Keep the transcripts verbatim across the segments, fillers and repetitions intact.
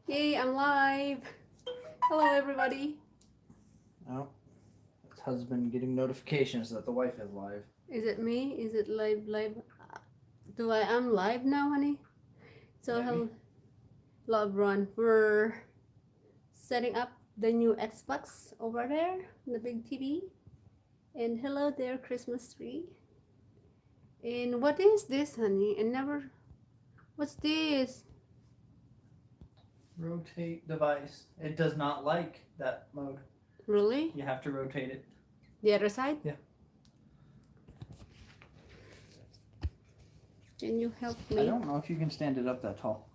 Yay, I'm live. Hello, everybody. Oh, it's husband getting notifications that the wife is live. Is it me? Is it live? Live? Do I am live now, honey? So Maybe. Hello, hello everyone. We're setting up the new Xbox over there, the big T V. And hello there, Christmas tree. And what is this, honey? I never. What's this? Rotate device. It does not like that mode. Really? You have to rotate it. The other side? Yeah. Can you help I me? Don't know if you can stand it up that tall.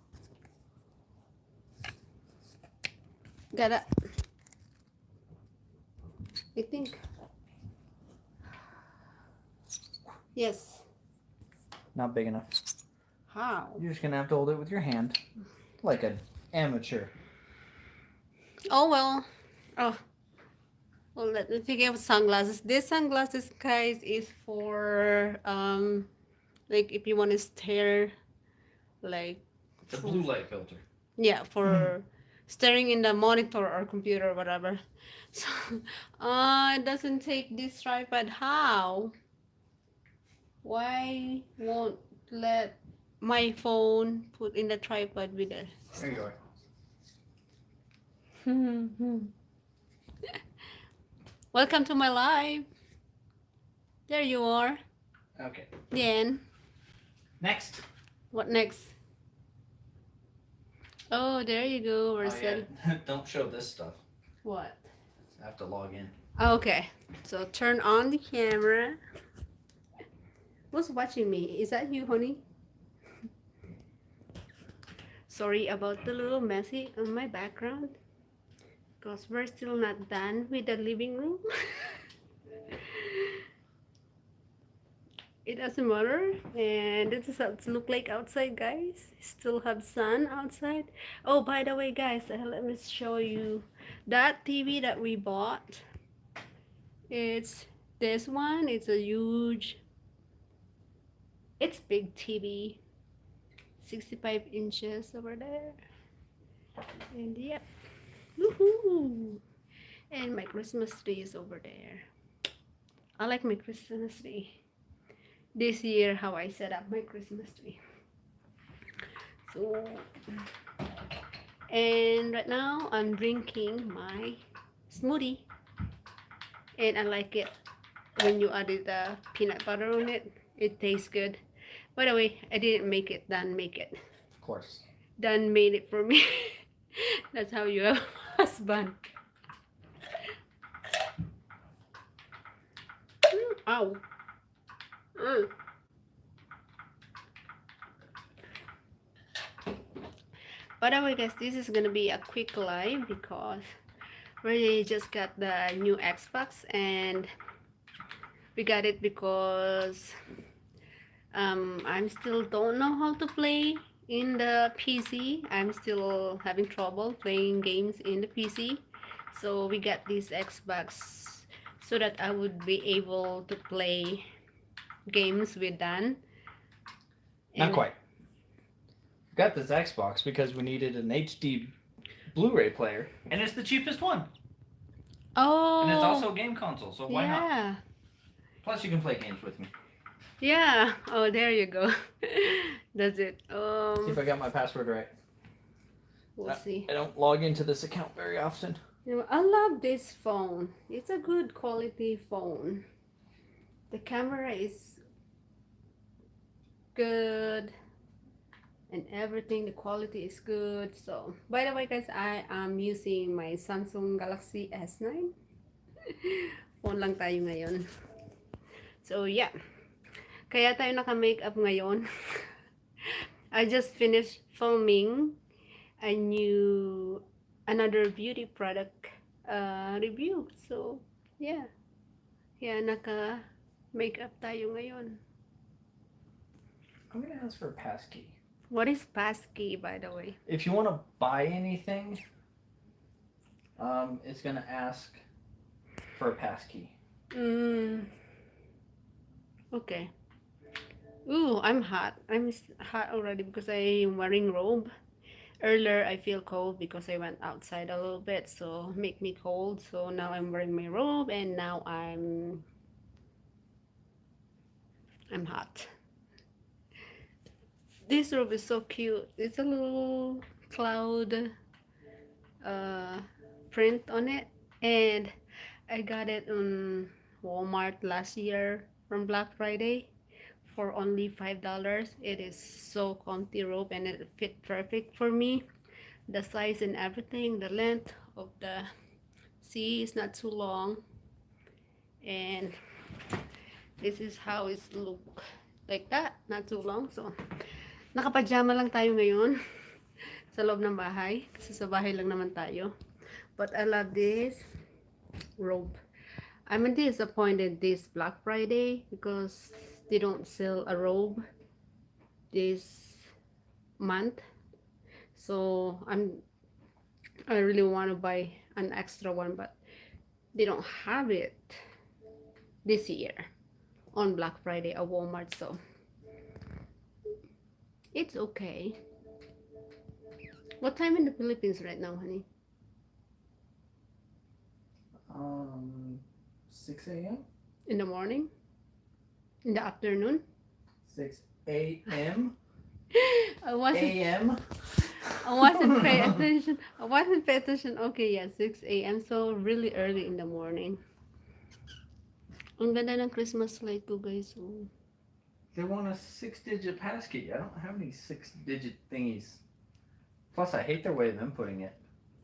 Gotta. I think. Yes. Not big enough. How? You're just gonna have to hold it with your hand, like an amateur. Oh well. Oh. Well, let me think of sunglasses. This sunglasses, guys, is for um, like if you want to stare, like It's a blue light filter. Yeah, for staring in the monitor or computer or whatever. So, uh, it doesn't take this tripod. How? Why won't let my phone put in the tripod with the There you are. Welcome to my live. There you are. Okay. Then, Next. What next? Oh, there you go. We're Oh, setting. Yeah. Don't show this stuff. What? I have to log in. Okay. So turn on the camera. Who's watching me? Is that you, honey? Sorry about the little messy on my background. Because we're still not done with the living room. It doesn't matter. And this is how it look like outside, guys. Still have sun outside. Oh, by the way, guys, uh, let me show you that T V that we bought. It's this one. It's a huge. It's big T V. sixty-five inches over there. And yep. Woohoo! And my Christmas tree is over there. I like my Christmas tree. This year, how I set up my Christmas tree. So, and right now, I'm drinking my smoothie. And I like it when you added the peanut butter on it. It tastes good. By the way, I didn't make it. Dan make it. Of course. Dan made it for me. That's how you have a husband. Mm, ow. Mm. By the way, guys, this is gonna be a quick live because we just got the new Xbox and we got it because um, I'm still don't know how to play in the P C. I'm still having trouble playing games in the P C. So we got this Xbox so that I would be able to play games with Dan. Not And- quite. Got this Xbox because we needed an H D Blu-ray player, and it's the cheapest one. Oh. And it's also a game console, so why not? Yeah. Plus, you can play games with me. Yeah. Oh, there you go. That's it. See if I Um, got my password right. we'll see. I don't log into this account very often. You know, I love this phone. It's a good quality phone. The camera is good and everything. The quality is good. So, by the way, guys, I am using my Samsung Galaxy S nine. Phone lang tayo ngayon. So, yeah. Kaya tayo naka-makeup ngayon. I just finished filming a new, another beauty product uh, review. So, yeah. Kaya naka-makeup tayo ngayon. I'm gonna ask for a passkey. What is passkey, by the way? If you want to buy anything, um, it's gonna ask for a passkey. Mm. Okay. Ooh, I'm hot. I'm s- hot already because I'm wearing robe. Earlier, I feel cold because I went outside a little bit, so make me cold. So now I'm wearing my robe, and now I'm I'm hot. This robe is so cute. It's a little cloud uh, print on it, and I got it on Walmart last year from Black Friday for only five dollars. It is so comfy robe, and it fit perfect for me. The size and everything, the length of the C is not too long. And this is how it look like that. Not too long. So, nakapajama lang tayo ngayon sa loob ng bahay. Kasi sa bahay lang naman tayo. But I love this robe. I'm disappointed this Black Friday because they don't sell a robe this month. So, I'm I really want to buy an extra one, but they don't have it this year on Black Friday at Walmart. So it's okay. What time in the Philippines right now, honey? Um, six a.m. In the morning? In the afternoon? Six a.m. I wasn't A.M. I wasn't pay attention. I wasn't pay attention. Okay, yeah, six a.m. So really early in the morning. Ang ganda ng Christmas light ko, guys. Oh. They want a six-digit passkey. I don't have any six-digit thingies. Plus, I hate their way of inputting it.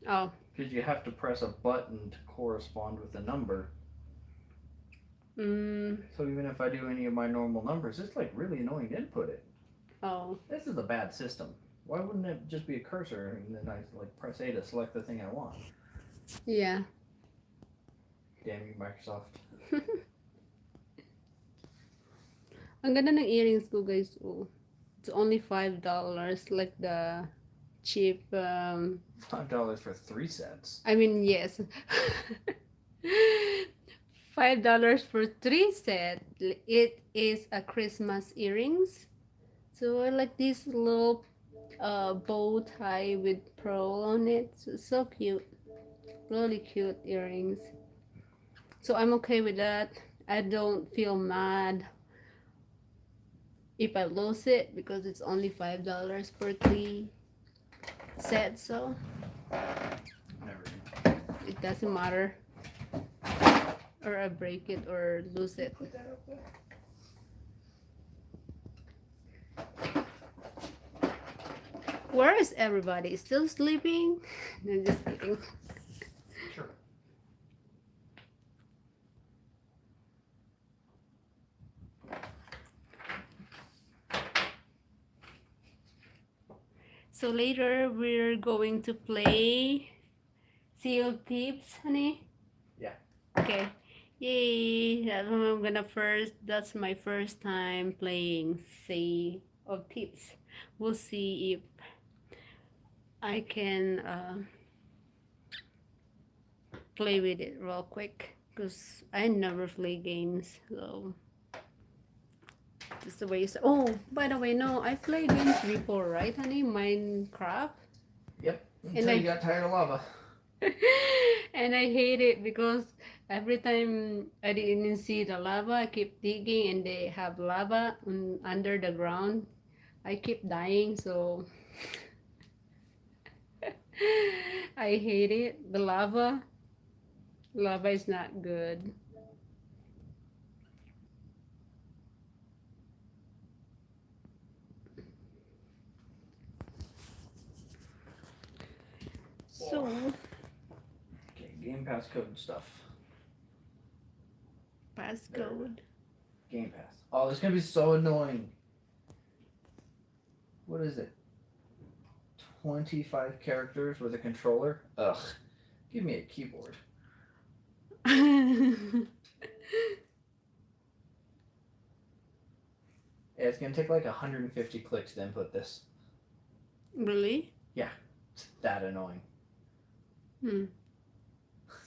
Oh. Because you have to press a button to correspond with the number. Mm, So even if I do any of my normal numbers, it's like really annoying to input it. oh. This is a bad system. Why wouldn't it just be a cursor and then I like press A to select the thing I want? Yeah. Damn you, Microsoft. Ang ganda ng earrings ko, guys. Oh. It's only five dollars, like the cheap um Five dollars for three sets. I mean, yes. Five dollars for three set. It is a Christmas earrings. So I like this little uh, bow tie with pearl on it. So, so cute. Really cute earrings. So I'm okay with that. I don't feel mad if I lose it because it's only five dollars for three sets. So Never. It doesn't matter. Or I break it or lose it. Put that up there. Where is everybody? Still sleeping? No, just kidding. Sure. So later we're going to play Sea of Thieves, honey. Yeah. Okay. Yay! That's what I'm gonna first. That's my first time playing Sea of Thieves. We'll see if I can uh, play with it real quick because I never play games. So just the way you say. Oh, by the way, no, I played games before, right, honey? Minecraft. Yep. And Until I- you got tired of lava. And I hate it because every time I didn't see the lava, I keep digging and they have lava un- under the ground. I keep dying, so I hate it. The lava, lava is not good. So, Okay, Game Pass code stuff. Passcode. Game Pass. Oh, it's gonna be so annoying. What is it? Twenty-five characters with a controller? Ugh. Give me a keyboard. Yeah, it's gonna take like one hundred fifty clicks to input this. Really? It's that annoying. Hmm.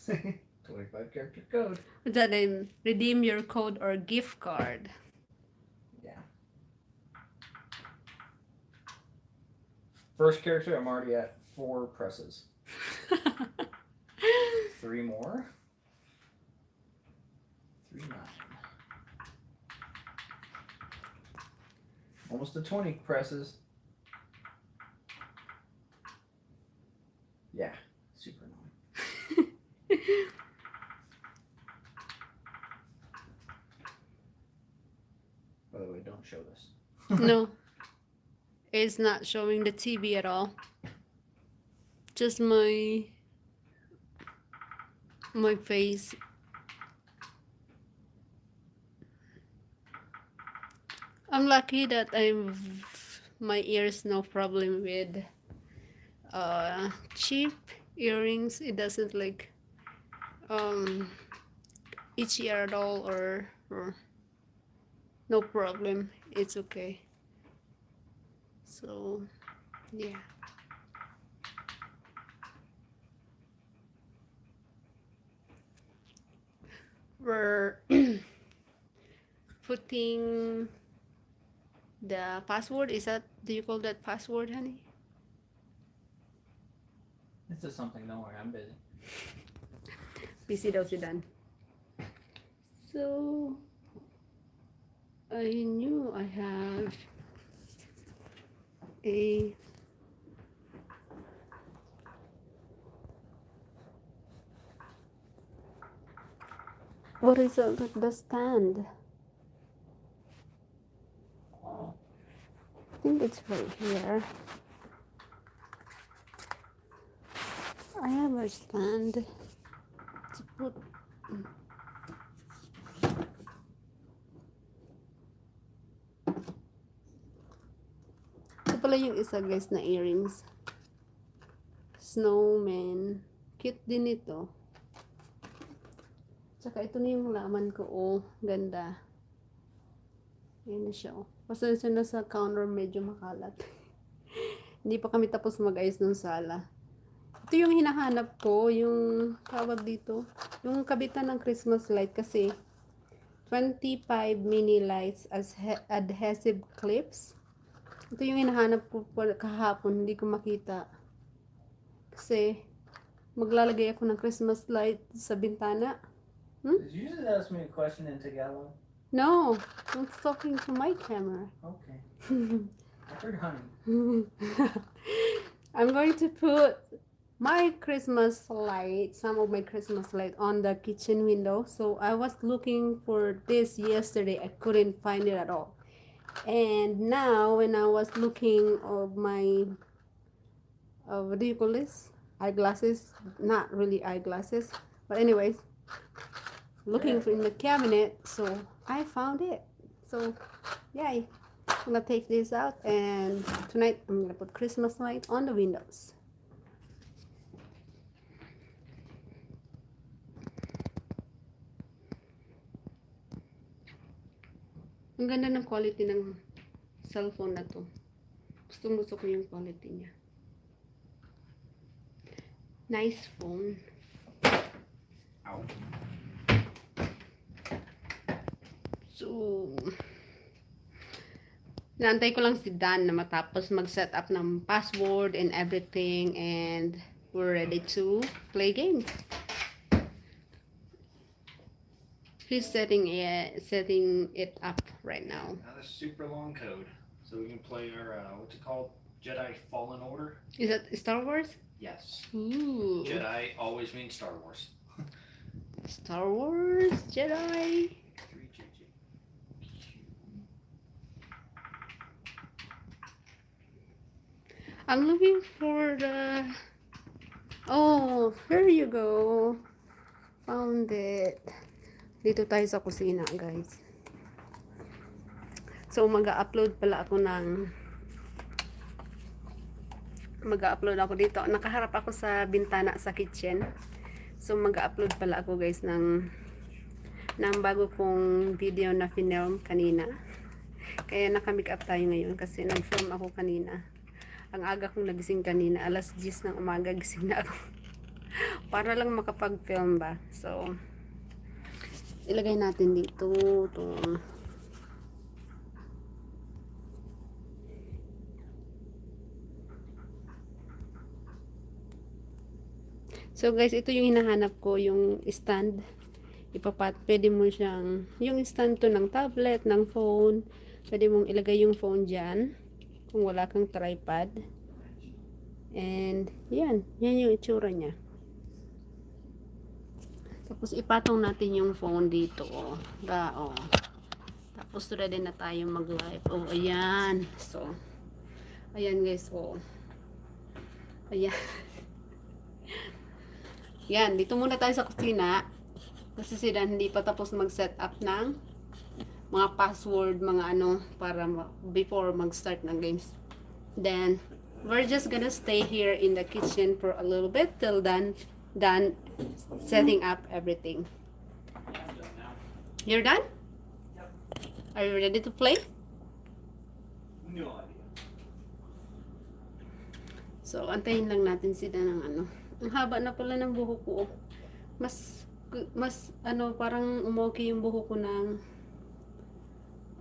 Twenty-five character code. What's that name? Redeem your code or gift card. Yeah. First character, I'm already at four presses. Three more. Three, nine. Almost to twenty presses. Yeah, super annoying. By the way, don't show this. No. It's not showing the T V at all. Just my my face. I'm lucky that I'm my ears no problem with uh cheap earrings. It doesn't like um itchy at all or, or no problem. It's okay. So yeah. We're putting the password. Is that, do you call that password, honey? This is something, don't worry, I'm busy. Busy daw si Dan. So, I knew I have a What is it with the stand? I think it's right here. I have a stand to put. Ito pala yung isa, guys, na earrings. Snowman. Cute din ito. Tsaka ito na yung laman ko. Oh, ganda. Ayan na siya, oh. Pasensya na sa counter, medyo makalat. Hindi pa kami tapos mag-ayos ng sala. Ito yung hinahanap ko, yung tawag dito, yung kabitan ng Christmas light kasi twenty-five mini lights as he- adhesive clips. Ito yung hinahanap ko po kahapon, hindi ko makita. Kasi maglalagay ako ng Christmas light sa bintana. Did you just ask me a question in Tagalog? No, I'm talking to my camera. Okay. I heard honey. I'm going to put my Christmas light, some of my Christmas light on the kitchen window. So I was looking for this yesterday. I couldn't find it at all. And now when I was looking of my, uh, what do you call this? Eyeglasses? Not really eyeglasses. But anyways, looking in the cabinet, so I found it. So, yay. I'm gonna take this out and tonight I'm gonna put Christmas light on the windows. Ang ganda ng quality ng cellphone na to. Gustong gusto ko yung quality niya. Nice phone. Ow. So, naantay ko lang si Dan na matapos mag-set up ng password and everything, and we're ready to play games. He's setting it, setting it up right now. Now this super long code, so we can play our uh, what's it called? Jedi Fallen Order. Is that Star Wars? Yes. Ooh. Jedi always means Star Wars. Star Wars Jedi. Three J J. I'm looking for the. Oh, here you go. Found it. Dito tayo sa kusina, guys. So, mag-upload pala ako ng mag-upload ako dito. Nakaharap ako sa bintana sa kitchen. So, mag-upload pala ako, guys, ng ng bago kong video na finilm kanina. Kaya naka-makeup tayo ngayon kasi nag-film ako kanina. Ang aga kong nagising kanina, alas diyes ng umaga gising na ako. Para lang makapag-film ba. So, ilagay natin dito. Ito. So guys, ito yung hinahanap ko, yung stand. Ipapat, pwede mo siyang, yung stand to ng tablet, ng phone. Pwede mong ilagay yung phone dyan kung wala kang tripod. And yan, yan yung itsura niya. Tapos ipatong natin yung phone dito, oh. Ga, oh. Tapos ready na tayo mag-live. Oh, ayan. So, ayan guys, oh. Ayan. Yan, dito muna tayo sa kusina. Kasi si Dan hindi pa tapos mag-set up ng mga password, mga ano, para ma- before mag-start ng games. Then, we're just gonna stay here in the kitchen for a little bit till Dan done setting up everything. You're done? Are you ready to play? No idea. So, antayin lang natin sila ng ano. Ang haba na pala ng buhok ko, oh. Mas, mas, ano, parang umoke yung buhok ko ng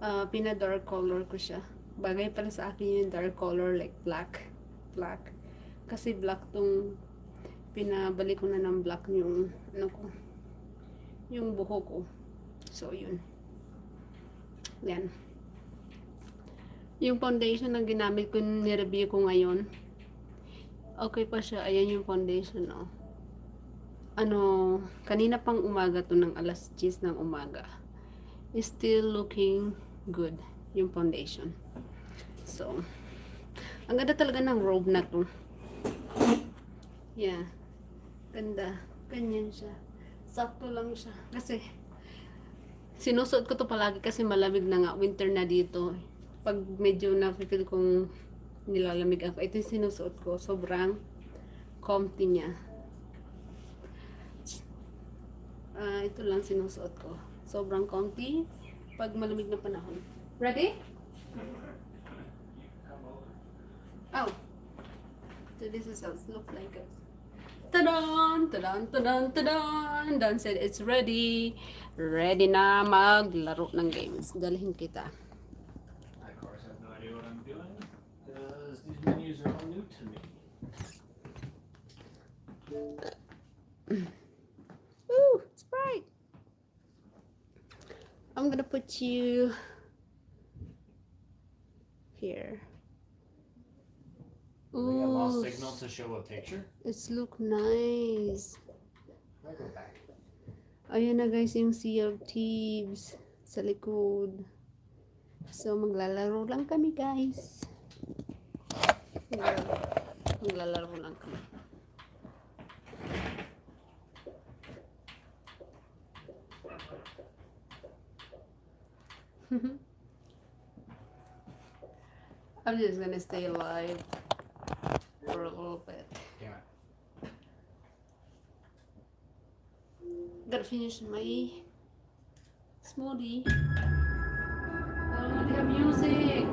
ah, pina-dark color ko siya. Bagay pala sa akin yung dark color, like black. Black. Kasi black tong pinabalik ko na ng black yung, ano ko, yung buhok ko. So, yun. Yan. Yung foundation na ginamit ko, nireview ko ngayon. Okay pa siya. Ayan yung foundation, oh. Ano, kanina pang umaga to, ng alas diyes ng umaga. Is still looking good yung foundation. So, ang ganda talaga ng robe na to. Yeah. Ganda. Ganyan siya. Sakto lang siya. Kasi, sinusuot ko to palagi kasi malamig na nga. Winter na dito. Pag medyo na-feel kong nilalamig ako, ito yung sinusuot ko. Sobrang comfy niya. Ah, ito lang sinusuot ko. Sobrang comfy pag malamig na panahon. Ready? Oh. So this is how it looks like, guys. Tadaan! Tadaan! Tadaan! Tadaan! Dan said it's ready. Ready na maglaro ng games. Dalhin kita. I, of course, have no idea what I'm doing because these menus are all new to me. Ooh, Sprite. I'm gonna put you here. I think I lost Ooh, signal to show a picture. it's look nice. I go back. Ayan na guys yung Sea of Thieves sa likod. So maglalaro lang kami, guys. Maglalaro lang kami. I'm just gonna stay alive for a little bit. Damn it. Gotta finish my smoothie. Oh, they have music.